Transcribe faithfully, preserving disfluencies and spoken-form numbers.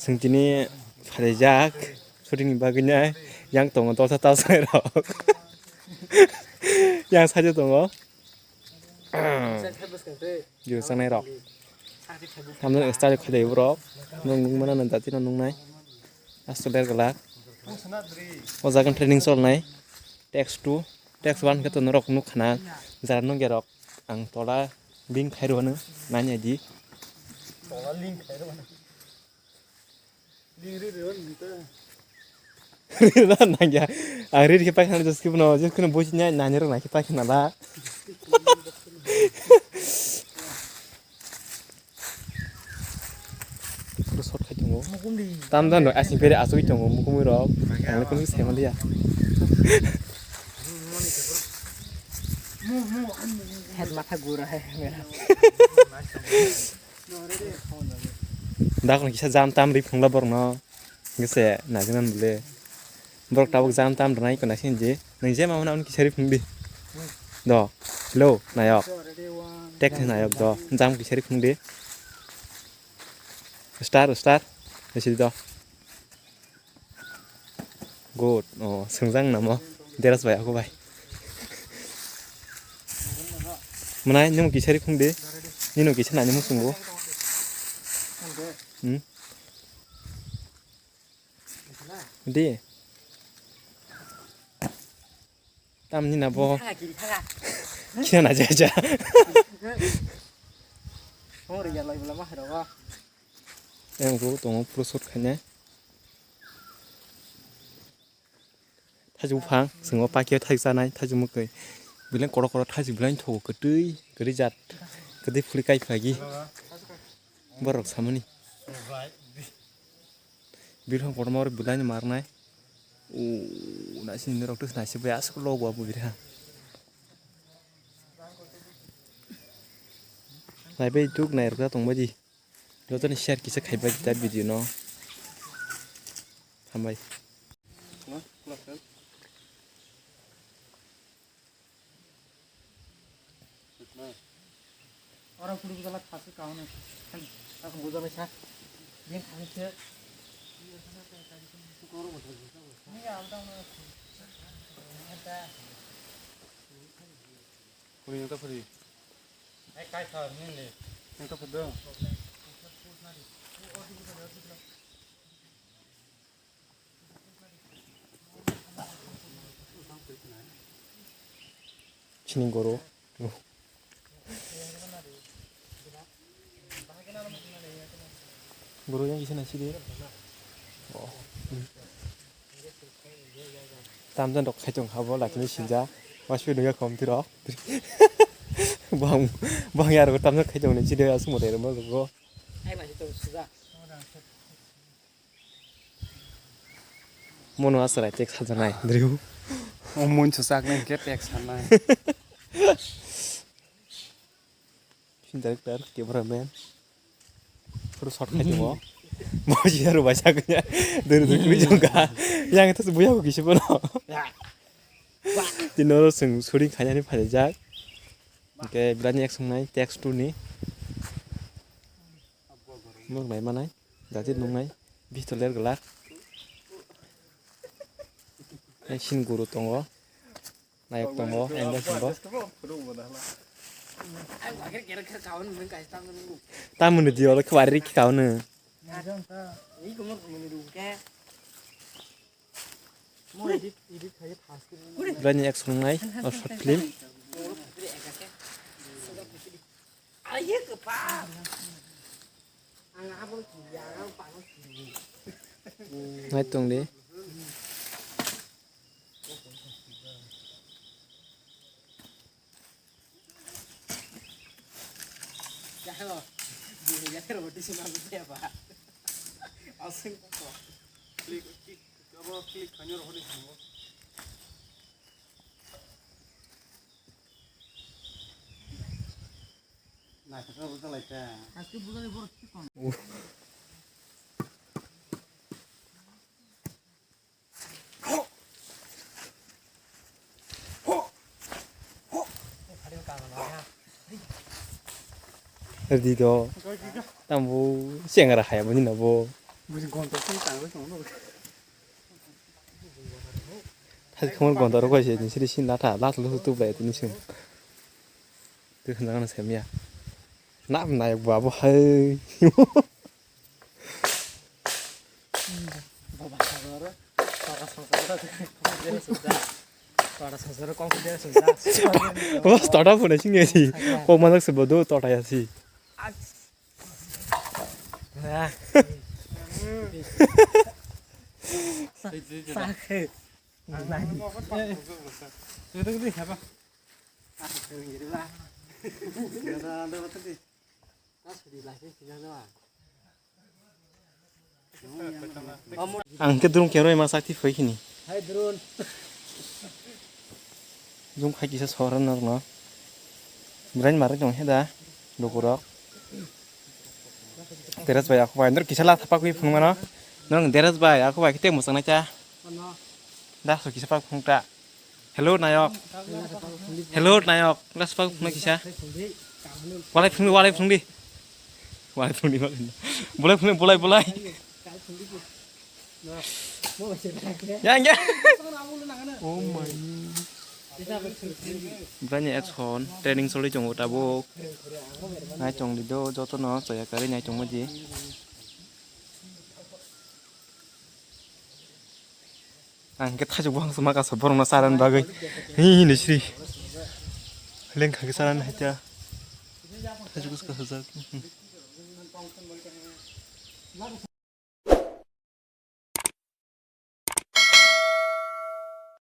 Chwng tini pharijak shooting ni bagwi nai, yang tongo dosa ta sai rok. Yang saja tongo. Yo sanai rok. Tamno style khlai borok. Nung nung mana nang jati no nung nai. Asto der gala. O jagan training sol nai. Text two, text one khe to norok nuk khana. Jara nung gerok. Ang tola link khai rwno nanya di. Tola link khai rwno. Link ri rwno nita. Ri rwno nangya. Ang ri ri khe paikha na just khe no, just khe no bosi nya nanya rok na khe paikha na la. Puro short khai tongo. Tam dan rok asing pere asugwi tongo mukumui rok. Ang le kunu sai manliya. Head matha gura hai mera. Dakon kisa jam tam ri phungla borno. Gese najina bole. Borok tabuk jam tam rwnai kona sinji. Nang je mamana un kisari phungdi. Do. Hello, nayok. Tek nayok do. Jam kisari phungdi. Star, star. Isi do. Good. Oh, swngjang namo. Deras bai ako bai. Mwnai nung kisari phungdi. Nino kisa nani musungo. Hmm. Di. Tamni na bo. Kiri thaga, kiri thaga. Kina na jaja. Hong ri ya lai bula ma hero ba. Yang ro tongo puro short khainai. Thachu phang, swngo pakhe thachu chanai, thachu mwkwi. Beleng kotor kotor thachu beleng thogo kwtwi, kwrwi jat. Kwtwi phuri kai phlagi. Borok samani. Birhong kotorma oro belai no marnai. O naising norok tus naising bai aswk logo abo birha. Naibai tuk nairok tongbaidi. Jotono share kisa khaibai ta video no. Hambai. Oro kuru bujala khasuk kaune. Aku bujala sa. Yang khani se. Ni ya alda na. Kuri yang ta kuri. Ai kai kha ni le. Yang ta kuri. Chini goro. Goro yang kisa nasi de. Oh. Tamjan rok khaitong habo lakini sinja. Waspi dungya khom tiro. Bang bang yar tamjan khaitong ni chide asmo de mo go. Mono aswrai tek sajanai driu. O mun chuchak nai khe tek sanai. Director, cameraman. Puro shot khai timo. Bosi aro bai sagnya. Duru duru kri jongka. Yang itu buya ko kisi bono. Tino ro sing shooting khainani phaijak. Ke bilani ek songnai text two ni. Nok nai manai. Jati nungnai. Bistoler gelak. Nai sin guru tongo. Nayok tongo, ang bai tongo. Tamoni di olo khwari rikhi kaono. Bwlaini ek songnai o short film. Nai tongdi. Ridi do. Tambo chengra hai bo nina bo. Buji gonta song tang bai tong no. Hai khumar gonta rok bai se ni siri sin latha lat lu tu bai tini sing. Tu khna khna semya. Na nai ba bo hai. Baba sagor. Tora sangsar. Tora sangsar kong kudera sujak. Bos tora phone sing ni si. Kok manjak se bodo tora ya si. Ang ke drum kero ma sakti phai khini. Hai drum. Jung khai kisa soran nor no. Brain mare jong heda. Lukurok. Teras bai aku bai. Nor kisa la thapak wi phung mano. Nor teras bai aku bai kite musang na cha. Da so kisa pak phung ta. Hello nayok. Hello nayok. Last pak phung kisa. Walai phung di, walai phung di. Walai phung di, walai. Bolai phung di, bolai, bolai. Ya, ya. Oh my. Bani action training soli chongo tabuk. Nai chong di do joto no chaya kari nai chong maji. Ang khe thaichuk buphang se maka sa borokno charani bagwi. Hi, hi, ni sri. Lengkha khe charani hai ta. Thaichuk bwswk kwsajak.